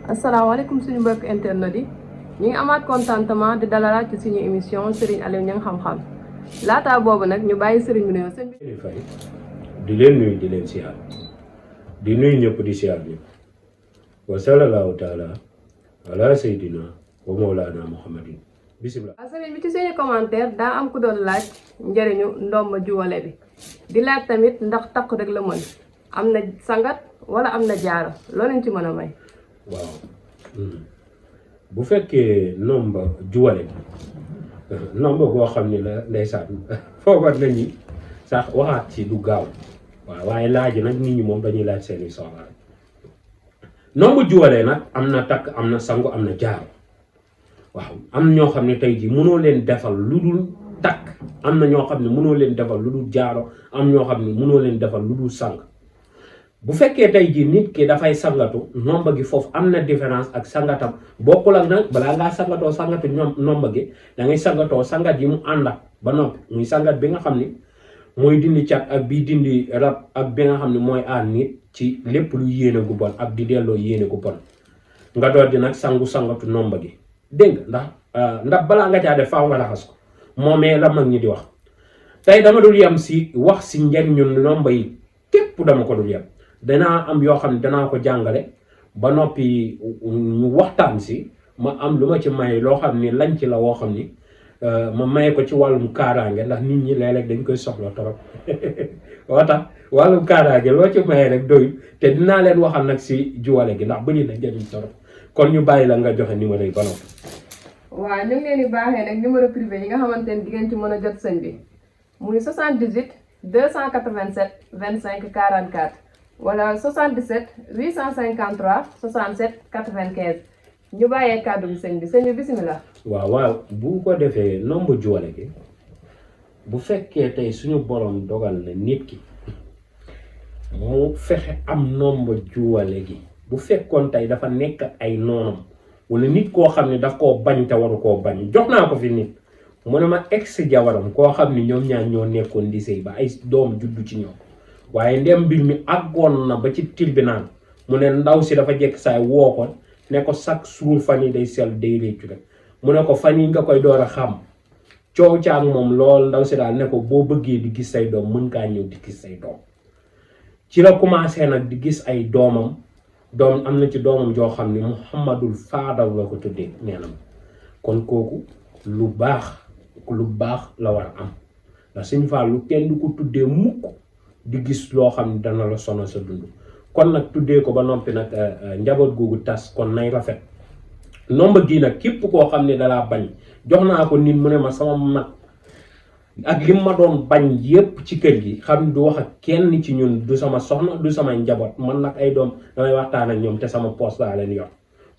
asalaamaaleykum suñu mbokk internet yi ñu ngi amaat contentement di dalalaat ci suñu émission Serigne Aliou Niang xam-xam laataa boobu nag ñu bàyyi Serigne bi nuyoo sëñ bi. di leen nuyu di leen siyaar di nuyu ñëpp di siyaar ñëpp wa sallallahu taala ala sayyidina wa mawlana muhammadin bismillah. waaw Serigne bi ci suñu commentaire daa am ku doon laaj njëriñu ndomba juwale bi di laaj tamit ndax takk rek la mën am na sangat wala am na jaaro loolu lañ ci mën a may. waaw bu fekkee nomba juwale nomba boo xam ni la ndeysaan foogat nañu sax waxaat ci du gaaw waaw waaye laaj nag nit ñi moom dañuy laaj seeni soxla nomba juwale nag am na takk am na sangu am na jaaro waaw am ñoo xam ne tey jii mënoo leen defal lu dul takk am na ñoo xam ne mënoo leen defal lu dul jaaro am ñoo xam ne mënoo leen defal lu dul sang bu fekkee tey jii nit ki dafay sangatu nomba gi foofu am na différence ak sangatam bokkul ak nag balaa ngaa sangatoo sangatu nomba gi da ngay sangatoo sangat yi mu ànd ak ba noppi muy sangat bi nga xam ni mooy dindi cat ak bii dindi rab ak bi nga xam ne mooy aar nit ci lépp lu yéene gu bon ak di delloo yéene gu bon nga doon di nag sangatu nomba gi dégg nga ndax balaa nga caa def faaw nga raxas ko moomee la mag ñi di wax tey dama dul yem si wax si njariñu nomba yi képp dama ko dul yem. danaa am yoo xam ne danaa ko jàngale ba noppi ñu waxtaan si ma am lu ma ci may loo xam ni lañ ci la woo xam ni ma maye ko ci wàllum kaaraange ndax nit ñi léeg-léeg dañ koy soxla torop woo tax wàllum kaaraange loo ci maye rek doyul te dinaa leen waxal nag si juwale gi ndax bëri na njëriñ torop kon ñu bàyyi la nga joxe numéro yi ba noppi. waaw ñu ngi leen di baaxee nag numéro privé yi nga xamante ne di ngeen ci mën a jot sëñ bi muy 78 287 25 44. wala 77 853 67 95 ñu bàyyee kàddu bi sëñ bi bisimilah. waaw bu ko defee nomba juwale gi bu fekkee tey suñu borom dogal na nit ki mu fexe am nomba juwale gi bu fekkoon tey dafa nekk ay noonam wala nit koo xam ne daf koo bañ te waru koo bañ jox naa ko fi nit mu ne ma ex jabaram koo xam ne ñoom ñaar ñoo nekkoon di sëy ba ay doom juddu ci ñoom. waaye ndem mbir mi àggoon na ba ci tribunal mu ne ndaw si dafa jekk saay woo ko ne ko chaque jour fan yi day sell day réccu rek mu ne ko fan yi nga koy door a xam coow caag moom lool ndaw si daal ne ko boo bëggee di gis say doom mën kaa ñëw di gis say doom ci la commencé nag di gis ay doomam am na ci doomam joo xam ne Muhammadul Faadaw la ko tuddee nee na kon kooku lu baax la war a am ndax Sëñ Fallu kenn du ko tuddee mukk di gis loo xam ne dana la sonal sa dund kon nag tuddee ko ba noppi nag njaboot googu tas kon nay rafet nomba gii nag képp koo xam ne dalaa bañ jox naa ko nit mu ne ma sama mag ak lim ma doon bañ yépp ci kër gi xam ne du wax ak kenn ci ñun du sama soxna du samay njaboot man nag ay doom damay waxtaan ak ñoom te sama poos laa leen yor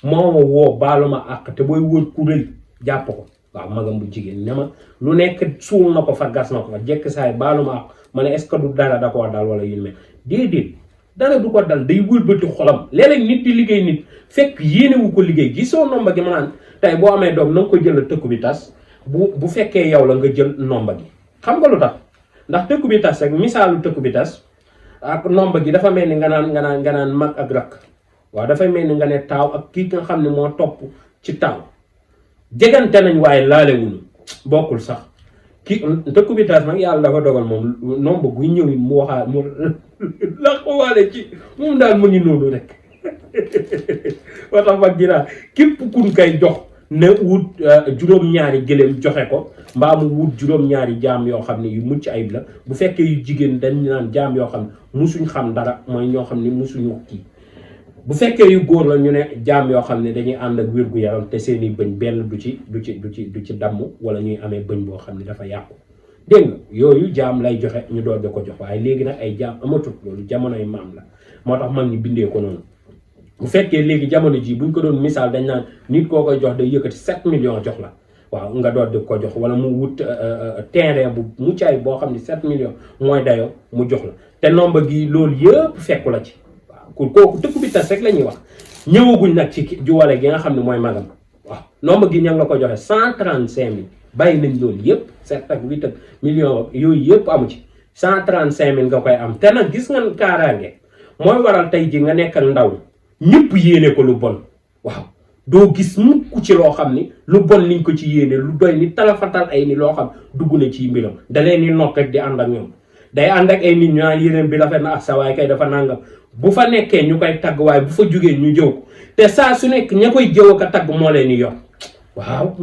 moo ma woo baalu ma àq te booy wër ku rëy jàpp ko waaw magam bu jigéen ne ma lu nekk suul na ko fa gas na ko fa jekk saay baalu ma àq ma ne est-ce que du dara da koo dal wala yu mel déedéet dara du ko dal day wëlbati xolam léeg-léeg nit di liggéey nit fekk yéenewu ko liggéey gisoo nomba gi ma naan tey boo amee doom na nga ko jël tëkku bi tas bu fekkee yow la nga jël nomba gi xam nga lu tax ndax tëkku bi tas rek misaalu tëkku bi tas ak nomba gi dafa mel ni nga naan mag ak rakk waaw dafay mel ni nga ne taaw ak kii nga xam ne moo topp ci taaw jegante nañ waaye laalewuñu bokkul sax ki tëkku bi tas nag yàlla dafa dogal moom nomba guy ñëw mu waxaa mu la ko waale ci moom daal mu ngi noonu rek wa tax mag jiraa képp kun kay jox ne wut juróom-ñaari gëléem joxe ko mbaa mu wut juróom-ñaari jaam yoo xam ne yu mucc ayib la bu fekkee yu jigéen dañ naan jaam yoo xam ne musuñ xam dara mooy ñoo xam ne musuñu kii bu fekkee yu góor la ñu ne jaam yoo xam ne dañuy ànd ak wér gu yaram te seeni bëñ benn du ci damm wala ñuy amee bëñ boo xam ne dafa yàqu dégg nga yooyu jaam lay joxe ñu doon da ko jox waaye léegi nag ay jaam amatul loolu jamonoy maam la moo tax mag ñi bindee ko noonu bu fekkee léegi jamono ji buñ ko doon misaal dañ naan nit koo koy jox day yëkkati 7 millions jox la waaw nga doon di ko jox wala mu wut terrain bu muccaay boo xam ne 7 millions mooy dayoo mu jox la te nomba gi loolu yëpp fekku la ci waaw kooku tëkku bi tas rek la ñuy wax ñëwaguñ nag ci juwale gi nga xam ne mooy magam waaw nomba gi ña nga la ko joxe 135 000 bàyyi nañ loolu yëpp 7 ak 8 ak millions yooyu yëpp amu ci 135 000 nga koy am te nag gis nga kaaraange mooy waral tey ji nga nekk ak ndaw ñëpp yéene ko lu bon waaw doo gis mukk ci loo xam ni lu bon liñ ko ci yéene lu doy ni talafatal ay ni loo xam dugg na ci mbiram da leen ni nokk rek di ànd ak ñoom day ànd ak ay nit ñu naan yéneen bi rafet na ak sa waay kay dafa nangam bu fa nekkee ñu koy tagg waaye bu fa jógee ñu jëw ko te saa su nekk ña koy jëw ak a tagg moo leen di yor waaw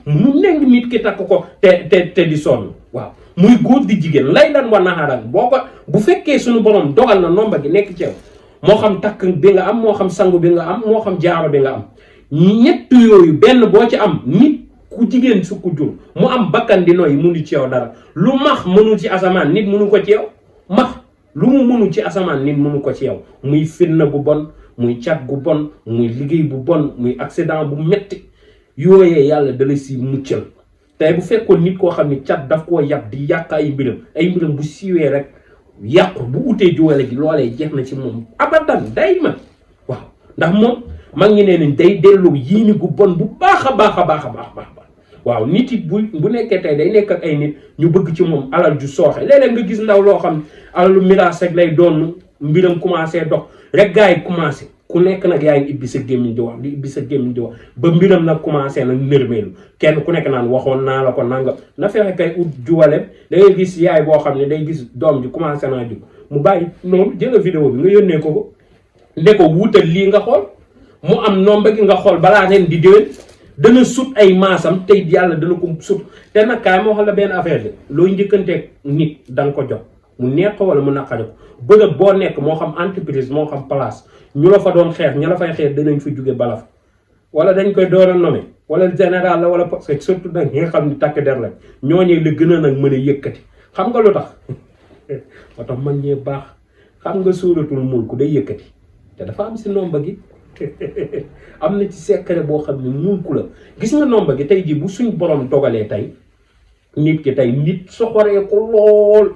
mu nekk nit ki takk ko te di sonn waaw muy góor di jigéen lay lan war naxaral boo ko bu fekkee suñu borom dogal na nomba gi nekk ci yow moo xam takk bi nga am moo xam sangu bi nga am moo xam jaaro bi nga am ñett yooyu benn boo ci am nit ku jigéen su ko jur mu am bakkan di noy munu ci yow dara lu max mënul ci asamaan nit munu ko ci yow max lu mu mënul ci asamaan nit mënu ko ci yow muy fitna bu bon muy cat gu bon muy liggéey bu bon muy accident bu metti yooyee yàlla dala si muccal tey bu fekkoon nit koo xam ne cat daf koo yàq di yàq ay mbiram bu siiwee rek yàqu bu utee juwale gi loolee jeex na ci moom abadan day ma waaw ndax moom mag ñi nee nañ day delloo yéene gu bon bu baax a baax waaw nit it bu nekkee tey day nekk ak ay nit ñu bëgg ci moom alal ju sooxe léeg-léeg nga gis ndaw loo xam alalu miraas rek lay doon mbiram commencé dox rek gars yi commencé ku nekk nag yaa ngi ibbi sa gémmiñ di wax di ibbi sa gémmiñ di wax ba mbiram nag commencé nag nërmeelu kenn ku nekk naan waxoon naa la ko nanga na fexe kay ut juwalem da ngay gis yaay boo xam ne day gis doom ji commencé naa jug mu bàyyi noonu jëla vidéo bi nga yónnee ko ne ko wuutal lii nga xool mu am nomba gi nga xool balaa ren di déwén dana sut ay maasam tey yàlla dana ko sut te nag kaay moo xam la benn affaire de looy njëkkanteeg nit da nga ko jox mu neex ko wala mu naqari ko bërëb boo nekk moo xam entreprise moo xam place ñu la fa doon xeex ña la fay xeex danañ fa jóge balaf wala dañ koy door a nommer wala général la wala parce que surtout nag ñi nga xam ni takk der la ñooñee la gën a nag mën a yëkkati xam nga lu tax moo tax man ñee baax xam nga suuratul mulk day yëkkati te dafa am si nomba gi am na ci secret boo xam ne mulku la gis nga nomba gi tey jii bu suñ borom dogalee tey nit ki tey nit soxoree ko lool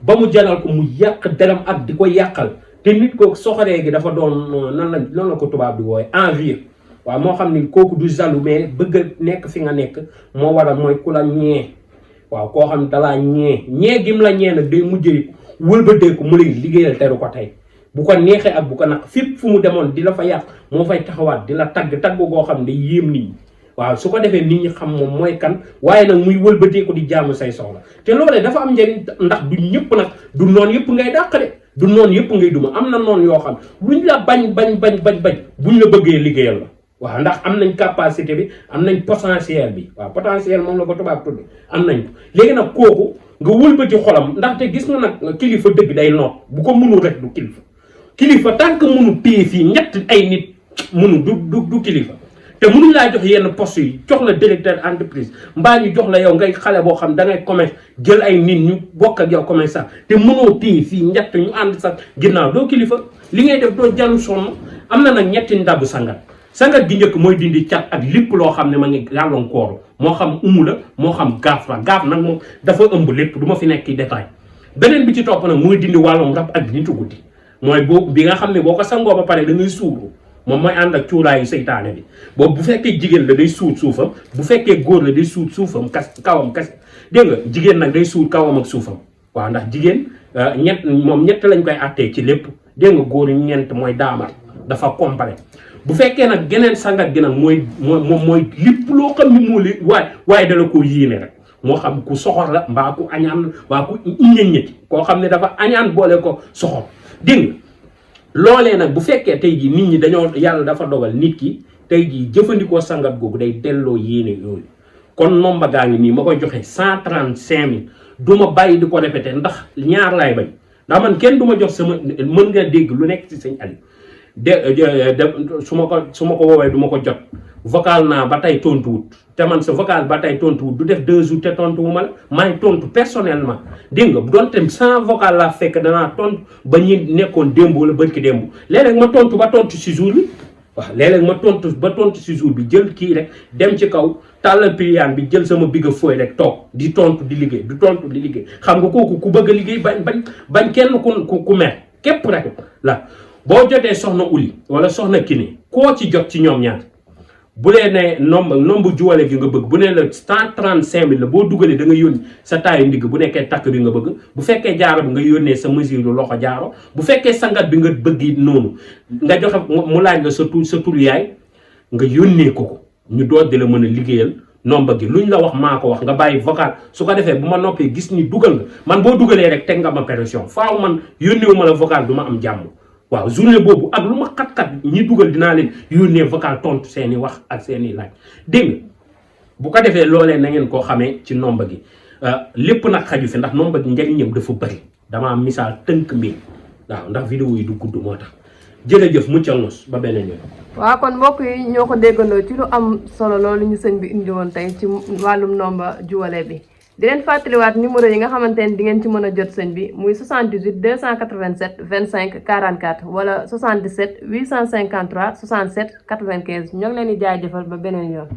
ba mu jaral ko mu yàq deram ak di ko yàqal te nit ko soxoree gi dafa doon nan la ko tubaab bi wooye envie waaw moo xam ni kooku du jaloux mais bëgg a nekk fi nga nekk moo waral mooy ku la ñee waaw koo xam ne dalaa ñee gim la ñee nag day mujjee wëlbateeku mu lay liggéeyal teru ko tey bu ko neexee ak bu ko naq fépp fu mu demoon di la fa yàq moo fay taxawaat di la tagg goo xam ne day yéem nit ñi waaw su ko defee nit ñi xam moom mooy kan waaye nag muy wëlbateeku di jaamu say soxla te loolee dafa am njëriñ ndax du ñëpp nag du noonu yëpp ngay dàq de du noonu yëpp ngay duma am na noonu yoo xam luñ la bañ buñ la bëggee liggéeyal la waaw ndax am nañ capacité bi am nañ potentiel bi waaw potentiel moom la ko tubaab tudd am nañ ko léegi nag kooku nga wëlbati xolam ndaxte gis nga nag kilifa dëgg day noot bu ko mënul rek du kilifa tant que mënu téye fii ñett ay nit mënu du kilifa te mënuñ laa jox yenn poste yi jox la directeur entreprise mbaa ñu jox la yow ngay xale boo xam da ngay commerce jël ay nit ñu bokk ak yow commerce sax te mënoo téye fii ñett ñu ànd sax ginnaaw doo kilifa li ngay def doo jàllu sonn am na nag ñetti ndabu sangat gi njëkk mooy dindi cat ak lépp loo xam ne ma ngi gàllankooru moo xam umu la moo xam gaaf la gaaf nag moom dafa ëmb lépp du ma fi nekk ci détail beneen bi ci topp nag mooy dindi wàllum rab ak nitu guddi mooy boobu bi nga xam ne boo ko sangoo ba pare da ngay suuru moom mooy ànd ak cuuraayu seytaane bi boobu bu fekkee jigéen la day suut suufam bu fekkee góor la day suut suufam kawam kase dégg nga jigéen nag day suut kawam ak suufam waaw ndax jigéen ñett lañ koy attee ci lépp dégg nga góor ñeent mooy daamal dafa complet bu fekkee nag geneen sangat gi nag mooy lépp loo xam ni moo li waaye dala koo yéene rek moo xam ku soxor la mbaa ku añaan mbaa ku ñetti koo xam ne dafa añaan boole ko soxor dégg nga loolee nag bu fekkee tey jii nit ñi dañoo yàlla dafa dogal nit ki tey jii jëfandikoo sangat googu day delloo yéene yooyu kon nomba gaa ngi nii ma koy joxe 135 000 du ma bàyyi di ko répété ndax ñaar laay bañ ndax man kenn du ma jox sama mën nga dégg lu nekk ci sëñ Aliou su ma ko woowee du ma ko jot vocal naa ba tey tontuwut te man sa vocal ba tey tontuwut du def 2 jours te tontuwu ma la maay tontu personnellement dégg nga bu doon tam sans vocal laa fekk danaa tontu ba ñi nekkoon démb wala bërki démb léeg-léeg ma tontu ba tontu si jour bi waaw léeg-léeg ma tontu ba tontu si jour bi jël kii rek dem ci kaw tàllal piliyaan bi jël sama bigga fooy rek toog di tontu di liggéey du tontu di liggéey xam nga kooku ku bëgg a liggéey bañ kenn ku mer képp rek la boo jotee soxna uli wala soxna kini koo ci jot ci ñoom ñaar bu lee ne nombre juwale gi nga bëgg bu nee la 135 000 la boo dugalee da nga yónni sa taayu ndigg bu nekkee takk bi nga bëgg bu fekkee jaaro bi nga yónnee sa mesure loxo jaaro bu fekkee sangat bi nga bëgg noonu nga joxe mu laaj la sa tur yaay nga yónnee ko ñu doog di la mën a liggéeyal nombre gi luñ la wax maa ko wax nga bàyyi vocal su ko defee bu ma noppee gis ni dugal nga man boo dugalee rek teg nga ma pression faaw man yónneewuma la vocal du ma am jàmm waaw journée boobu ak lu ma xat-xat ñi dugal dinaa leen yónnee vocal tontu seeni wax ak seeni laaj dégg nga bu ko defee loolee na ngeen koo xamee ci nombre gi lépp nag xaju fi ndax nombre gi njariñam dafa bëri damaa misaal tënk mbir waaw ndax vidéo yi du gudd moo tax jërëjëf muccal nos ba beneen yoon. waaw kon mbokk yi ñoo ko déggandoo ci lu am solo loolu ñu sëñ bi indi woon tey ci wàllum nombre juwale bi di leen fàttaliwaat numéro yi nga xamante ne di ngeen ci mën a jot sëñ bi muy 78 287 25 44 wala 77 853 67 95 ñoo ngi leen di jaajëfal ba beneen yoon.